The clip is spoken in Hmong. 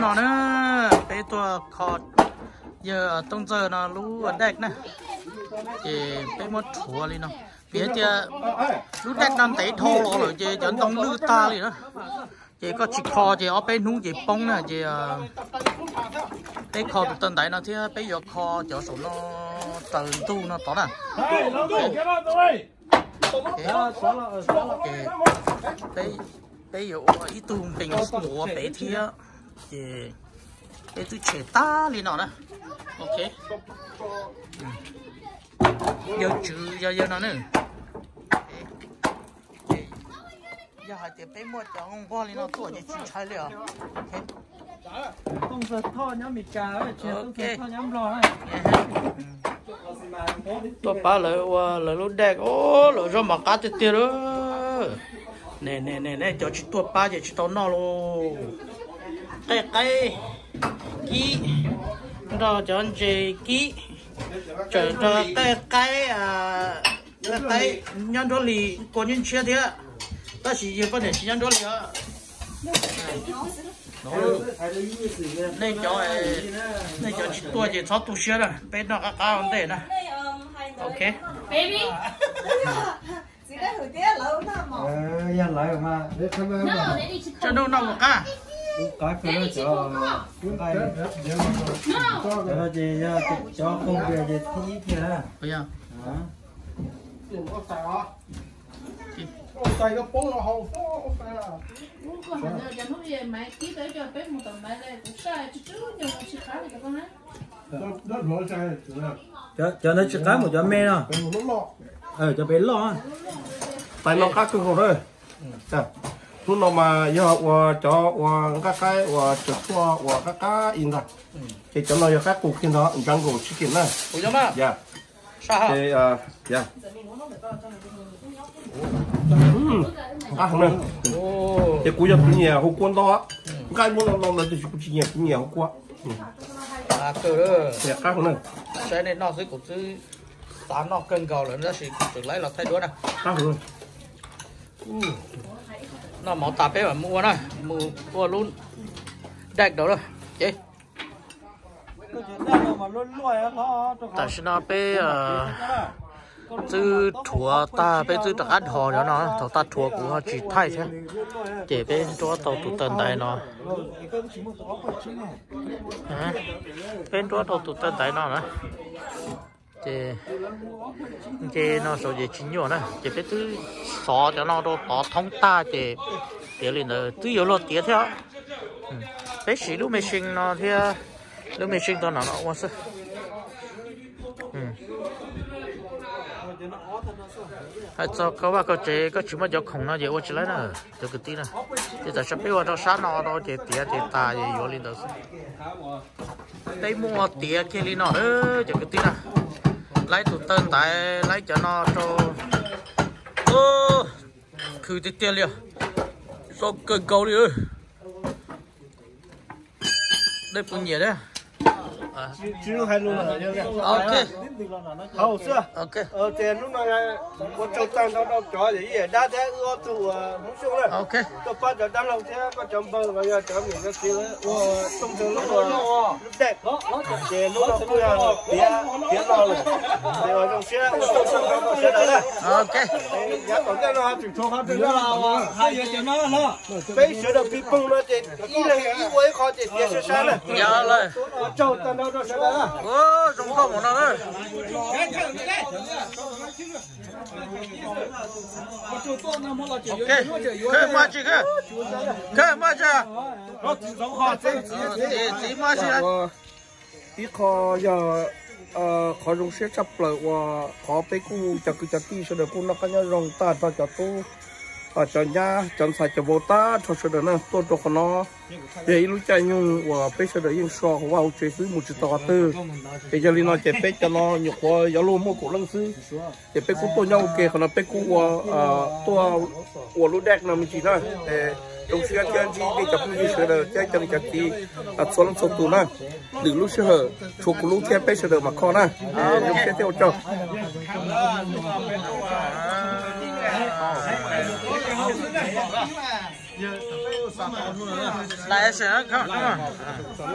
No na, peb tuaj kho yawg Tooj Ntxawg no lub dej na, ces peb muab rhuav li no. Vim hais tias lub dej no ntev dhau los lawm ces cov ntoo lwj tag li na. Ces koj tsis kho ces ob peb hnub ces poob na ces peb kho tus taw ntaiv no thiab peb yuav kho cov saum no taws ntuj no tod na. Peb yuav ua ib tug npees mus ua pem thiab, ces peb twb tshem tag li no na. Ok, yawg tswv yog yawg no na. Yog hais tias peb muaj cov nqog li no tuaj ces tsis ntshai li os. Tuaj pab lawv ua lawv lub dej, lawv zaub mov qab tiag tiag lawm. Nej cov tsis tuaj pab ces tsis tau noj lauj. Qej qaib kib nrog cov ntses kib, tseem nrog qej qaib, qej qaib nyob nruab hlis kua ntshiab ntshiab thiab, tab sis yawg poj niam tsis nyob nruab hlis os. Nej cov, nej cov tsis tuaj ces txhob tu siab na, peb noj qab qab ua ntej na. Ok. Txij no noj mus qab. Cov no ces yog cov qau npias ces thib ib tiag na. Cov ntawd tsis qab mus cov me no. Cov pem loj. Tais no qab kawg nkaus na. Hnub no mas yog ua cov ua nqaj qaib uas tseem tuaj ua qab qab ib ntag. Ces cov no yog qaib qus kiag ntag, jungle chicken na. Ces, qab heev na. Ces kuv yog kuv nyiam hu kuab ntau, nqaij muab no no ntawd tiam sis kuv tsis nyiam, kuv nyiam hu kuab. Nyiam qab heev na. Saib nej noj xwb, kuv twb xav noj kawg nkaus lawm tab sis kuv tseem laib los thaij duab na. Qab heev. Noj mov tas peb mam mus ua na, mus ua lub dej daus na. Ces tam sim no peb twb rhuav tag, peb twb rov qab dhos cov no. Thaum tag rhuav kuv ho tsis thaij thiab. Ces peb nruab tau tus taw ntaiv no. Peb nruab tau tus taw ntaiv no na. Ces nce no saud ces tsis nyuaj na, ces peb twb xov cov no rau tod thoob tag ces tiav li ntawd twb yuav luag tiav thiab. Peb siv lub machine no thiab, lub machine tau no no ua xwb. Hais txog koj vaj koj tsev koj tsis muaj cov khoom no ces ua tsis laib na cov kwv tij na. Ces tam sim peb ua rau sab no rau ces tiav ces tas ces yuav li ntawd xwb. Peb muaj tiav kiag li no na cov kwv tij na. Laib tus taw ntaiv, laib cov no rau. Khwv tiag tiag li, zoo kawg nkaus li. Dej puas nyiam thiab? Ok. Ok. Ua tsaug tag nrho rau cov yawm yij yawm dab thiab wb ob tug uas Hmoob Xyooj na. Ok. Tuaj pab cov dab laug thiab koj cov npawg los yog cov niam cov txiv ua Tooj Ntxawg lub, lub dej. Ces hnub no kuj yog tiav, tiav no lawm. Ces ua zoo siab ua Tooj Ntxawg rau sawv daws na. Ok. Yav tom ntej no tseem tshuav qhov twg no, peb sawv daws pib poog no ces ib leeg ib ua ib qho ces tiav sab sab na. Ua tsaug tag nrho rau sawv daws na. Zoo nkauj mus no na. Ok, khawb maj tsi, khawb maj tsi, txiv maj tsi. Ib qho yog qhov zoo siab tshaj plaws uas qhov peb kuj cov kwv cov tij sawv daws kuj noj qab nyob zoo tag nrho cov tub, cov nyab, cov ntxhais cov vauv tag nrho sawv daws na tuaj rau qhov no. Yog ib lub caij nyoog uas peb sawv daws yeej so hauv vaj hauv tsev xwb mus tsis tau qhov twg. Ces yog li no ces peb cov no nyuam qhuav yuav luag muaj kaum leej xwb. Ces peb kuj tuaj nyob ua ke qhov no peb kuj ua, tuaj ua lub dej no me ntsis na. Zoo siab thiab ntsib nej cov phooj ywg sawv daws thiab cov niam cov txiv txhua leej txhua tus na. Lwm lub sij hawm tshuav kuv lub thiab peb sawv daws mam kho na. Zoo siab thiab ua tsaug. Live action, come on, come on.